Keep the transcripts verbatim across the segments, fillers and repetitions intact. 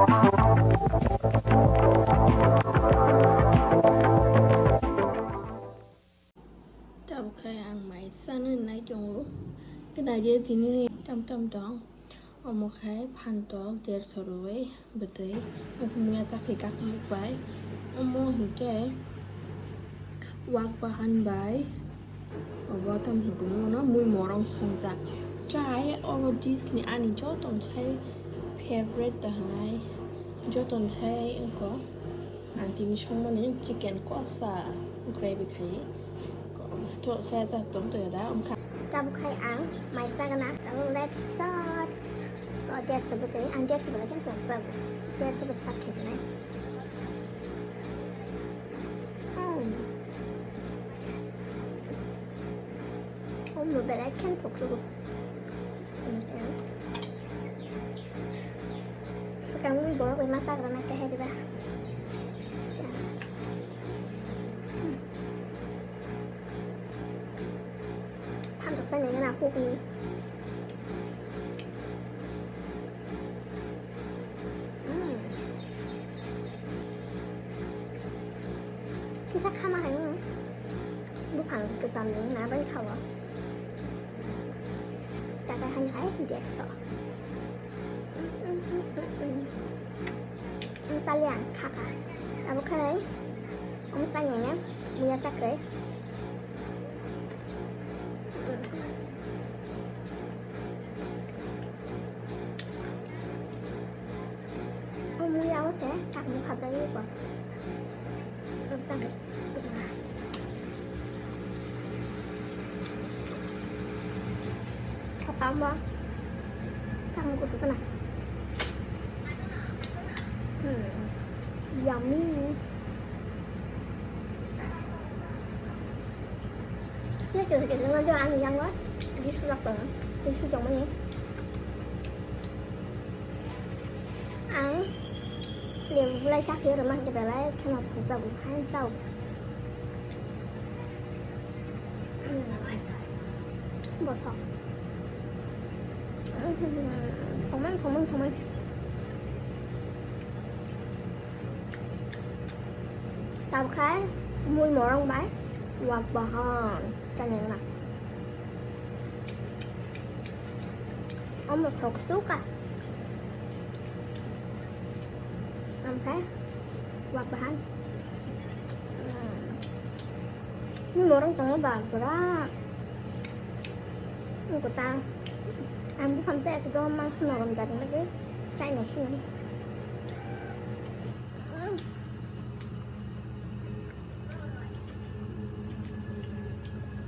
Tabuk khe ang mai chana nai tongo. Khe naidi tini tam tam tong. Omo khai phantok derso rwui bwtwi. Omo muya chakri kakhmuk bai. Omo hinkhe wak bahan bai. Obo tam hinwi mui morong songjak. Chai oro dish ni ani joto sai favorite da hinai. Joto sai wngkha. Ang tini songmani chicken kosa gravy khai. Sto sa sa tong to da wngkha. Tabuk khai ang mai sagana. Tabuk let's start. Oh, derso bwtwi. Ang derso bwtwi khe tong sabu. Derso bwtwi start khai sinai. Mm. Omo belai khe tong sabu. Swkangni borok bai ma chagra nai khe hai diba. Phantok sa nini na kukni. Mm. Kisa khama hai, mm. Buphang kwcham ni na bai khawa. Takai hani hai derso. Ang saliang khaka. Abo khai. Ang saliang ya. Muya sakre. O muya o se kakni khabjagwi ko. Khabangma kakni kusu kana. Hmm. Yummy. Kisa kisa kisa nang jang ani yang wa. Di sulak tong. Di sulak mani. Ang lebu belai sakhe oro man khe belai kheno thangjago, hai sao. Bosok. Thongmani, thongmani, thongmani. Tabuk khai mui morong bai wak bahan chanengna. Omo thok suka. Omo khai wak bahan. Mui morong tongo ba bwra. Ang kota ang buphang se ase do mangso norom jagwi nagwi sai nai sini.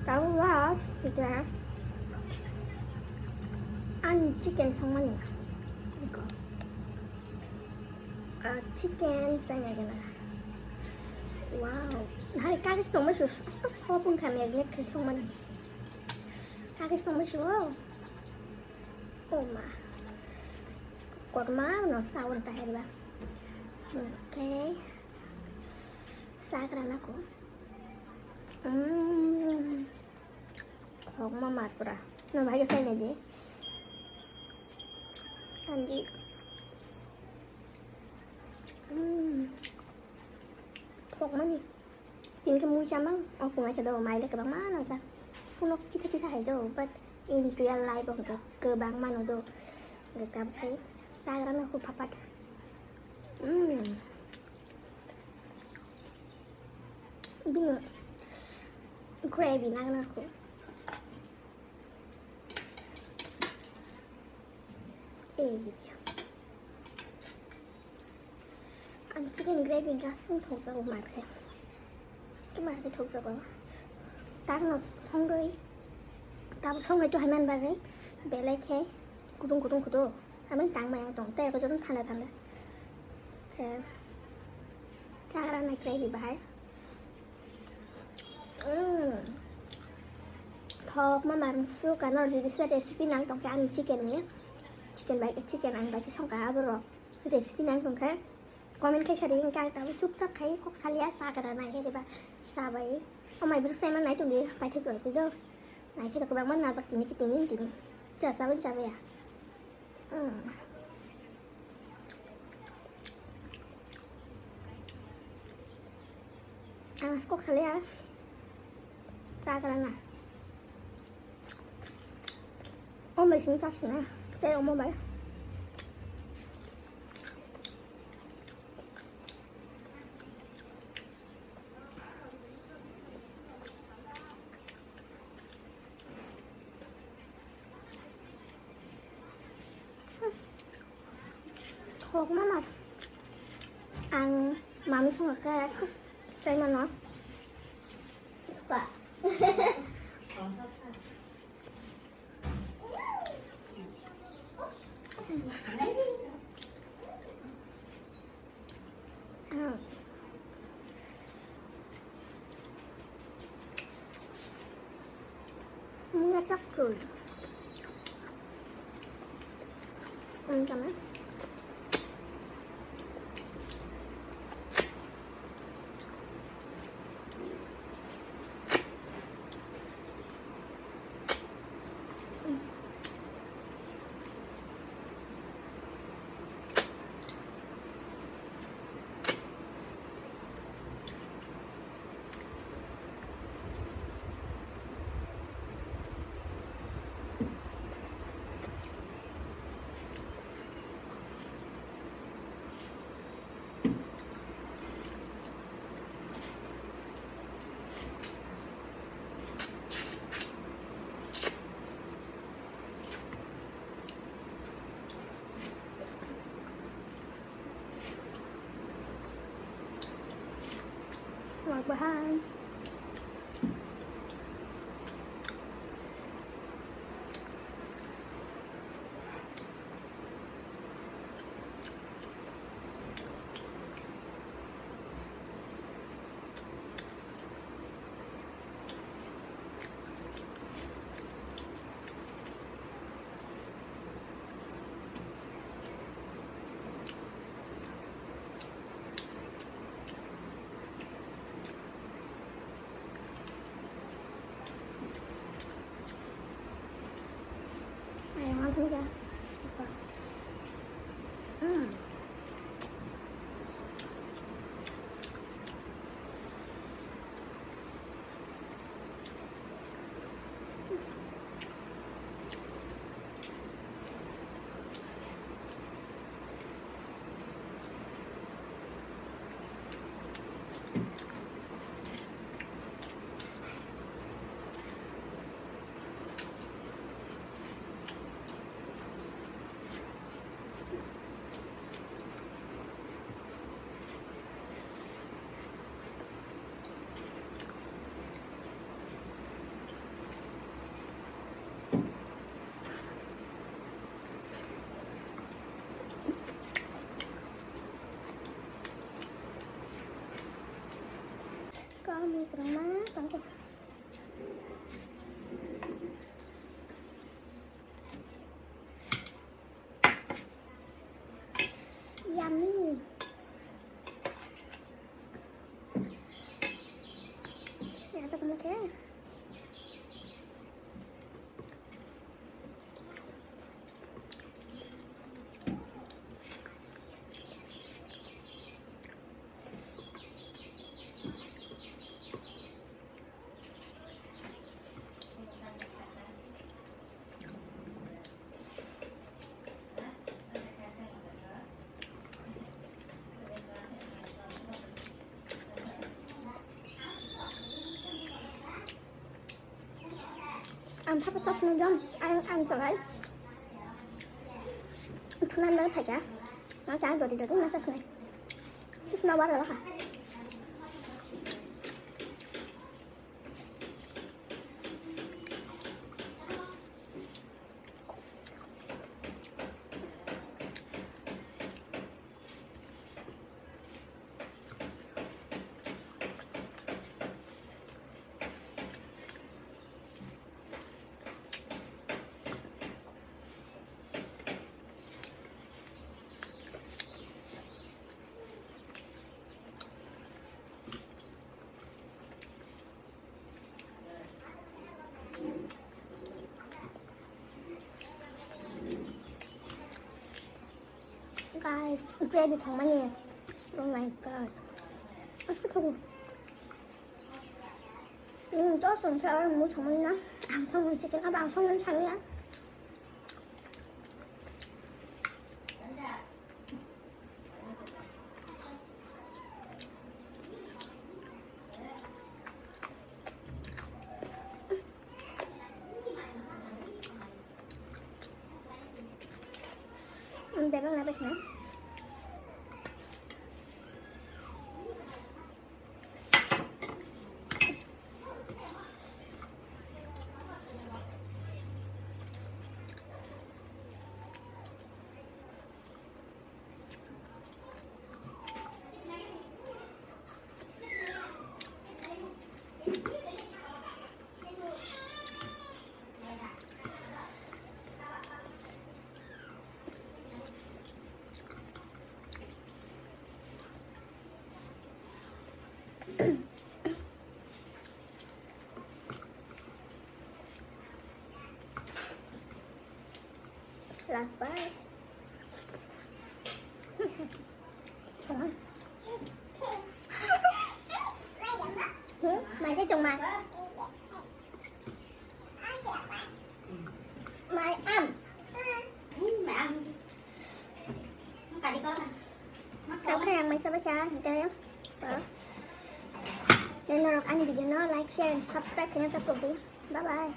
Tao last hwnkhe ani chicken songmani. Ah, chicken sanya gana. Wow. Hari kagis tongma sus asta sopun kami agni khe songmani. Kagis tongma sus. Oh ma. Korma no saun ta heriba. Okay. Sagra na ko. Mm. Hok ma mar pura. No bhai ke sai na de. Andi. Mm. Thok mani. Tini khe mui chamang, o kunga khe do, mai le kwbangma nang jak. Phone o kisa kisa hai do, but in real life o hwnkhe kwbangma no do. Hwnkhe tabuk khai sagra no khu phapat. Mm. Bini gravy nang na khu. Ei. Ang chicken gravy gasung thokjago mar khe. Khe mar khe thokjago. Tangno songwi. Tabuk songwi to haiman bagwi. Belai khe. Kudung kudung kudu. Haiman tang maya tong. Tei ko jotong thanda thanda. Khe. Chagra nai gravy bahai. Mm. Thok ma mar su ka nor jodi se recipe nang tong khe ani chicken ni. Chicken bai, chicken ang bai se song ka abo ro. Recipe nang tong khe comment khai sari ang ka ta chup chap khai kok salia sa ka na he ba sa bai. O mai bwrwk sai man nai tong di pai thai tong di do. Nai khe to kwbangma najak tini khe tini tini. Ta sa ban sa ba ya. Mm. Ang skok salai ha. Chagra na. O bai sini chasna. Tei omo bai. Thok mano. Ang mami songkha khe chai mano. Mia chak kul. Ang kama. Wak bahan. Ayang ang thangkha. Mm. Kami kurang makan tuh. Yummy. Ya, apa kamu kayak? Ang thapa chasna jon, ang, ang chalai. Khuna nang phaikha. Ang cha dodi dodi na chasna. Khuna wara lakha. Guys, gravy thangmani. Oh my God. Aste khabu. Hmm, to song sa orang mu song na. Ang song chicken apa ang song sa ya. Hmm, bebek na bes na. Last bite. Hmm, masih cuma. My arm. Tao khe ang maisa bacha hingke. Dan norok ani video no like, share and subscribe khe na ta kok di. Bye bye.